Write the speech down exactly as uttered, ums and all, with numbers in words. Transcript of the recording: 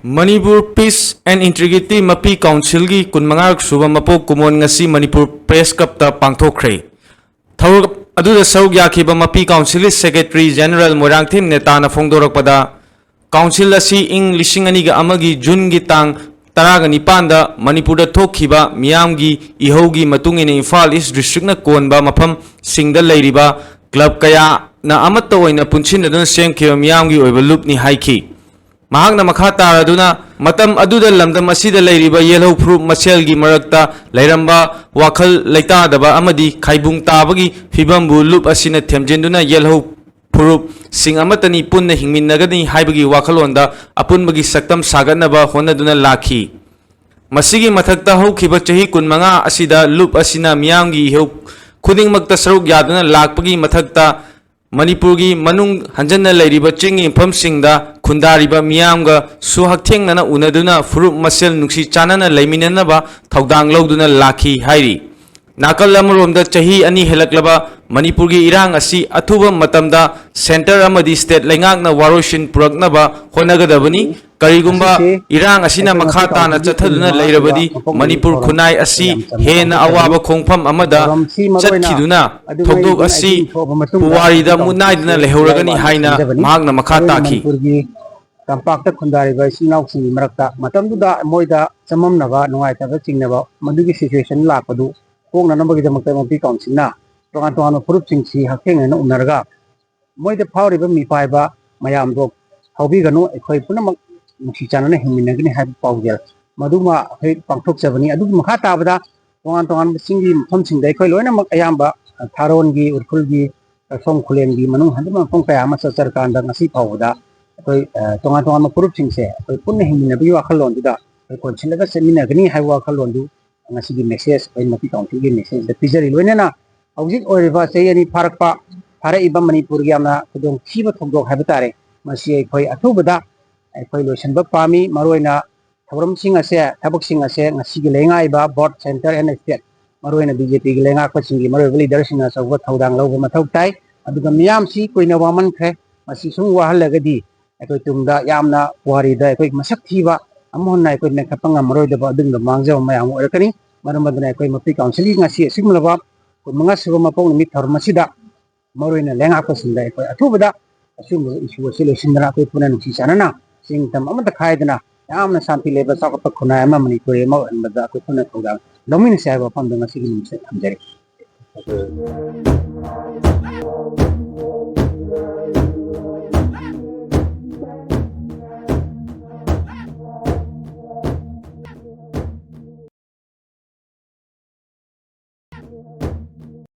Manipur piece and integrity ꯃꯄꯤ ꯀꯥꯎꯟꯁꯤꯜꯒꯤ ꯀꯨꯟꯃꯉꯥ ꯁꯨꯕ ꯃꯄꯣꯛ ꯀꯨꯝꯑꯣꯟ ꯉꯁꯤ ꯃꯅꯤꯄꯨꯔ ꯄ꯭ꯔꯦꯁ ꯀ꯭ꯂꯕꯇ ꯄꯥꯡꯊꯣꯛꯈ꯭ꯔꯦ꯫ ꯊꯧꯔꯝ ꯑꯗꯨꯗ ꯁꯔꯨꯛ ꯌꯥꯈꯤꯕ ꯃꯄꯤ ꯀꯥꯎꯟꯁꯤꯜꯒꯤ ꯁꯦꯀ꯭ꯔꯦꯇꯔꯤ ꯖꯦꯅꯔꯦꯜ ꯃꯣꯏꯔꯥꯡꯊꯦꯝ ꯅꯦꯇꯥꯅ ꯐꯣꯡꯗꯣꯔꯛꯄꯗ, ꯀꯥꯎꯟꯁꯤꯜ ꯑꯁꯤ ꯏꯪ ꯂꯤꯁꯤꯡ ꯑꯅꯤꯒ ꯑꯃꯒꯤ ꯖꯨꯟꯒꯤ ꯇꯥꯡ ꯇꯔꯥꯒ ꯅꯤꯄꯥꯟꯗ ꯃꯅꯤꯄꯨꯔꯗ ꯊꯣꯛꯈꯤꯕ ꯃꯤꯌꯥꯝꯒꯤ ꯏꯍꯧꯒꯤ ꯃꯇꯨꯡ ꯏꯟꯅ ꯏꯝꯐꯥꯜ ꯏꯁ ꯗꯤꯁꯇ꯭ꯔꯤꯛꯅ ꯀꯣꯟꯕ ꯃꯐꯝꯁꯤꯡꯗ ꯂꯩꯔꯤꯕ ꯀ꯭ꯂꯕ ꯀꯌꯥꯅ ꯑꯃꯠꯇ ꯑꯣꯏꯅ ꯄꯨꯟꯁꯤꯟꯅꯗꯨꯅ ꯁꯦꯝꯈꯤꯕ ꯃꯤꯌꯥꯝꯒꯤ ꯑꯣꯏꯕ ꯂꯨꯞꯅꯤ ꯍꯥꯏꯈꯤ꯫ ꯃꯍꯥꯛꯅ ꯃꯈꯥ ꯇꯥꯔꯗꯨꯅ, ꯃꯇꯝ ꯑꯗꯨꯗ ꯂꯝꯗꯝ ꯑꯁꯤꯗ ꯂꯩꯔꯤꯕ ꯌꯦꯜꯍꯧ ꯐꯨꯔꯨꯞ ꯃꯁꯦꯜꯒꯤ ꯃꯔꯛꯇ ꯂꯩꯔꯝꯕ ꯋꯥꯈꯜ ꯂꯩꯇꯥꯗꯕ ꯑꯃꯗꯤ ꯈꯥꯏꯕꯨꯡ ꯇꯥꯕꯒꯤ ꯐꯤꯕꯝꯕꯨ ꯂꯨꯞ ꯑꯁꯤꯅ ꯊꯦꯝꯖꯤꯟꯗꯨꯅ ꯌꯦꯜꯍꯧ ꯐꯨꯔꯨꯞꯁꯤꯡ ꯑꯃꯠꯇꯅꯤ, ꯄꯨꯟꯅ ꯍꯤꯡꯃꯤꯟꯅꯒꯅꯤ ꯍꯥꯏꯕꯒꯤ ꯋꯥꯈꯜꯂꯣꯟꯗ ꯑꯄꯨꯟꯕꯒꯤ ꯁꯛꯇꯝ ꯁꯥꯒꯠꯅꯕ ꯍꯣꯠꯅꯗꯨꯅ ꯂꯥꯛꯈꯤ꯫ ꯃꯁꯤꯒꯤ ꯃꯊꯛꯇ ꯍꯧꯈꯤꯕ ꯆꯍꯤ ꯀꯨꯟꯃꯉꯥ ꯑꯁꯤꯗ ꯂꯨꯞ ꯑꯁꯤꯅ ꯃꯤꯌꯥꯝꯒꯤ ꯏꯍꯧ ꯈꯨꯗꯤꯡꯃꯛꯇ ꯁꯔꯨꯛ ꯌꯥꯗꯨꯅ ꯂꯥꯛꯄꯒꯤ ꯃꯊꯛꯇ ꯃꯅꯤꯄꯨꯔꯒꯤ ꯃꯅꯨꯡ ꯍꯟꯖꯟꯅ ꯂꯩꯔꯤꯕ ꯆꯤꯡꯒꯤ ꯃꯐꯝꯁꯤꯡꯗ ꯈꯨꯟꯗꯥꯔꯤꯕ ꯃꯤꯌꯥꯝꯒꯁꯨ ꯍꯛꯊꯦꯡꯅꯅ ꯎꯅꯗꯨꯅ ꯐꯨꯔꯨꯞ ꯃꯁꯦꯜ ꯅꯨꯡꯁꯤ ꯆꯥꯟꯅꯅ ꯂꯩꯃꯤꯟꯅꯅꯕ ꯊꯧꯗꯥꯡ ꯂꯧꯗꯨꯅ ꯂꯥꯛꯈꯤ ꯍꯥꯏꯔꯤ꯫ ꯅꯥꯀꯜ ꯑꯃꯔꯣꯝꯗ ꯆꯍꯤ ꯑꯅꯤ ꯍꯦꯜꯂꯛꯂꯕ ꯃꯅꯤꯄꯨꯔꯒꯤ ꯏꯔꯥꯡ ꯑꯁꯤ ꯑꯊꯨꯕ ꯃꯇꯝꯗ ꯁꯦꯟꯇꯔ ꯑꯃꯗꯤ ꯁ꯭ꯇꯦꯠ ꯂꯩꯉꯥꯛꯅ ꯋꯥꯔꯣꯏꯁꯤꯟ ꯄꯨꯔꯛꯅꯕ ꯍꯣꯠꯅꯒꯗꯕꯅꯤ꯫ ꯀꯔꯤꯒꯨꯝꯕ ꯏꯔꯥꯡ ꯑꯁꯤꯅ ꯃꯈꯥ ꯇꯥꯅ ꯆꯠꯊꯗꯨꯅ ꯂꯩꯔꯕꯗꯤ ꯃꯅꯤꯄꯨꯔ ꯈꯨꯟꯅꯥꯏ ꯑꯁꯤ ꯍꯦꯟꯅ ꯑꯋꯥꯕ ꯈꯣꯡꯐꯝ ꯑꯃꯗ ꯆꯠꯈꯤꯗꯨꯅ ꯊꯧꯗꯣꯛ ꯑꯁꯤ ꯄꯨꯋꯥꯔꯤꯗ ꯃꯨꯠꯅꯥꯏꯗꯅ ꯂꯩꯍꯧꯔꯒꯅꯤ ꯍꯥꯏꯅ ꯃꯍꯥꯛꯅ ꯃꯈꯥ ꯇꯥꯈꯤ꯫ ꯇꯝꯄꯥꯛꯇ ꯈꯨꯟꯗꯥꯔꯤꯕ ꯏꯆꯤꯜ ꯏꯅꯥꯎꯁꯤꯡꯒꯤ ꯃꯔꯛꯇ ꯃꯇꯝꯗꯨꯗ ꯃꯣꯏꯗ ꯆꯃꯝꯅꯕ, ꯅꯨꯡꯉꯥꯏꯇꯕ, ꯆꯤꯡꯅꯕ, ꯃꯗꯨꯒꯤ ꯁꯤꯆꯨꯋꯦꯁꯟ ꯂꯥꯛꯄꯗꯨ ꯀꯣꯛꯅꯅꯕꯒꯤꯗꯃꯛꯇ ꯃꯄꯤ ꯀꯥꯎꯟꯁꯤꯜꯅ ꯇꯣꯉꯥꯟ ꯇꯣꯉꯥꯟꯕ ꯐꯨꯔꯨꯞꯁꯤꯡꯁꯤ ꯍꯛꯊꯦꯡꯅꯅ ꯎꯅꯔꯒ ꯃꯣꯏꯗ ꯐꯥꯎꯔꯤꯕ ꯃꯤꯄꯥꯏꯕ ꯃꯌꯥꯝꯗꯣ ꯐꯥꯎꯕꯤꯒꯅꯨ, ꯑꯩꯈꯣꯏ ꯄꯨꯝꯅꯃꯛ ꯅꯨꯡꯁꯤ ꯆꯥꯟꯅꯅ ꯍꯤꯡꯃꯤꯟꯅꯒꯅꯤ ꯍꯥꯏꯕ ꯄꯥꯎꯖꯦꯜ ꯃꯗꯨꯃ ꯑꯩꯈꯣꯏ ꯄꯥꯡꯊꯣꯛꯆꯕꯅꯤ꯫ ꯑꯗꯨꯒꯤ ꯃꯈꯥ ꯇꯥꯕꯗ ꯇꯣꯉꯥꯟ ꯇꯣꯉꯥꯟꯕ ꯆꯤꯡꯒꯤ ꯃꯐꯝꯁꯤꯡꯗ ꯑꯩꯈꯣꯏ ꯂꯣꯏꯅꯃꯛ ꯑꯌꯥꯝꯕ ꯊꯥꯔꯣꯟꯒꯤ, ꯎꯈ꯭ꯔꯨꯜꯒꯤ, ꯁꯣꯝ ꯈꯨꯂꯦꯟꯒꯤ ꯃꯅꯨꯡ ꯍꯟꯖꯤꯟꯕ ꯃꯐꯝ ꯀꯌꯥ ꯑꯃ ꯆꯠꯆꯔꯀꯥꯟꯗ ꯉꯁꯤ ꯐꯥꯎꯕꯗ ꯑꯩꯈꯣꯏ ꯇꯣꯉꯥꯟ ꯇꯣꯉꯥꯟꯕ ꯐꯨꯔꯨꯞꯁꯤꯡꯁꯦ ꯑꯩꯈꯣꯏ ꯄꯨꯟꯅ ꯍꯤꯡꯃꯤꯟꯅꯕꯒꯤ ꯋꯥꯈꯜꯂꯣꯟꯗꯨꯗ ꯑꯩꯈꯣꯏ ꯀꯣꯟꯁꯤꯜꯂꯒ ꯆꯠꯃꯤꯟꯅꯒꯅꯤ ꯍꯥꯏꯕ ꯋꯥꯈꯜꯂꯣꯟꯗꯨ ꯉꯁꯤꯒꯤ ꯃꯦꯁꯦꯖ ꯑꯩꯈꯣꯏ ꯃꯄꯤ ꯀꯥꯎꯟꯁꯤꯜꯒꯤ ꯃꯦꯁꯦꯖꯇ ꯄꯤꯖꯔꯤ꯫ ꯂꯣꯏꯅꯅ ꯍꯧꯖꯤꯛ ꯑꯣꯏꯔꯤꯕ ꯆꯍꯤ ꯑꯅꯤ ꯐꯥꯔꯛꯄ, ꯐꯥꯔꯛꯏꯕ ꯃꯅꯤꯄꯨꯔꯒꯤ ꯌꯥꯝꯅ ꯈꯨꯗꯣꯡꯊꯤꯕ ꯊꯧꯗꯣꯛ ꯍꯥꯏꯕ ꯇꯥꯔꯦ, ꯃꯁꯤ ꯑꯩꯈꯣꯏ ꯑꯊꯨꯕꯗ ꯑꯩꯈꯣꯏ ꯂꯣꯏꯁꯤꯟꯕ ꯄꯥꯝꯃꯤ꯫ ꯃꯔꯨꯑꯣꯏꯅ ꯊꯧꯔꯝꯁꯤꯡ ꯑꯁꯦ, ꯊꯕꯛꯁꯤꯡ ꯑꯁꯦ ꯉꯁꯤꯒꯤ ꯂꯩꯉꯥꯛꯏꯕ ꯕꯣꯔꯗ, ꯁꯦꯟꯇꯔ ꯑꯦꯟ ꯁ꯭ꯇꯦꯠ, ꯃꯔꯨꯑꯣꯏꯅ ꯕꯤ ꯖꯦ ꯄꯤꯒꯤ ꯂꯩꯉꯥꯛꯄꯁꯤꯡꯒꯤ ꯃꯔꯨꯑꯣꯏꯕ ꯂꯤꯗꯔꯁꯤꯡꯅ ꯑꯆꯧꯕ ꯊꯧꯗꯥꯡ ꯂꯧꯕ ꯃꯊꯧ ꯇꯥꯏ꯫ ꯑꯗꯨꯒ ꯃꯤꯌꯥꯝꯁꯤ ꯀꯨꯏꯅ ꯋꯥꯃꯟꯈ꯭ꯔꯦ꯫ ꯃꯁꯤ ꯁꯨꯝ ꯋꯥꯍꯜꯂꯒꯗꯤ ꯑꯩꯈꯣꯏ ꯇꯨꯡꯗ ꯌꯥꯝꯅ ꯄꯨꯋꯥꯔꯤꯗ ꯑꯩꯈꯣꯏ ꯃꯁꯛ ꯊꯤꯕ, ꯑꯃꯨꯛ ꯍꯟꯅ ꯑꯩꯈꯣꯏ ꯃꯦꯟꯈꯠꯄ ꯉꯝꯃꯔꯣꯏꯗꯕ ꯑꯗꯨꯒꯨꯝꯕ ꯃꯥꯡꯖꯕ ꯃꯌꯥꯝ ꯑꯃ ꯑꯣꯏꯔꯛꯀꯅꯤ꯫ ꯃꯔꯝ ꯑꯗꯨꯅ ꯑꯩꯈꯣꯏ ꯃꯐꯤ ꯀꯥꯎꯟꯁꯤꯜꯒꯤ ꯉꯁꯤ ꯑꯁꯤꯒꯨꯝꯂꯕ ꯀꯨꯟꯃꯉꯥ ꯁꯨꯕ ꯃꯄꯣꯛ ꯅꯨꯃꯤꯠ ꯊꯧꯔꯝ ꯑꯁꯤꯗ ꯃꯔꯨꯑꯣꯏꯅ ꯂꯩꯉꯥꯛꯄꯁꯤꯡꯗ ꯑꯩꯈꯣꯏ ꯑꯊꯨꯕꯗ ꯑꯁꯤꯒꯨꯝꯕ issue ꯑꯁꯤ ꯂꯣꯏꯁꯤꯟꯗꯅ ꯑꯩꯈꯣꯏ ꯄꯨꯟꯅ ꯅꯨꯡꯁꯤ ꯆꯥꯟꯅꯅ ꯆꯤꯡ ꯇꯝ ꯑꯃꯠꯇ ꯈꯥꯏꯗꯅ ꯌꯥꯝꯅ ꯁꯥꯟꯇꯤ ꯂꯩꯕ ꯆꯥꯎꯈꯠꯄ ꯈꯨꯟꯅꯥꯏ ꯑꯃ ꯃꯅꯤꯄꯨꯔꯤ ꯑꯃ ꯑꯣꯏꯍꯟꯕꯗ ꯑꯩꯈꯣꯏ ꯄꯨꯟꯅ ꯊꯧꯗꯥꯡ ꯂꯧꯃꯤꯟꯅꯁꯤ ꯍꯥꯏꯕ ꯋꯥꯐꯝꯗꯣ ꯉꯁꯤꯒꯤ ꯅꯨꯃꯤꯠꯁꯤꯗ ꯊꯝꯖꯔꯤ꯫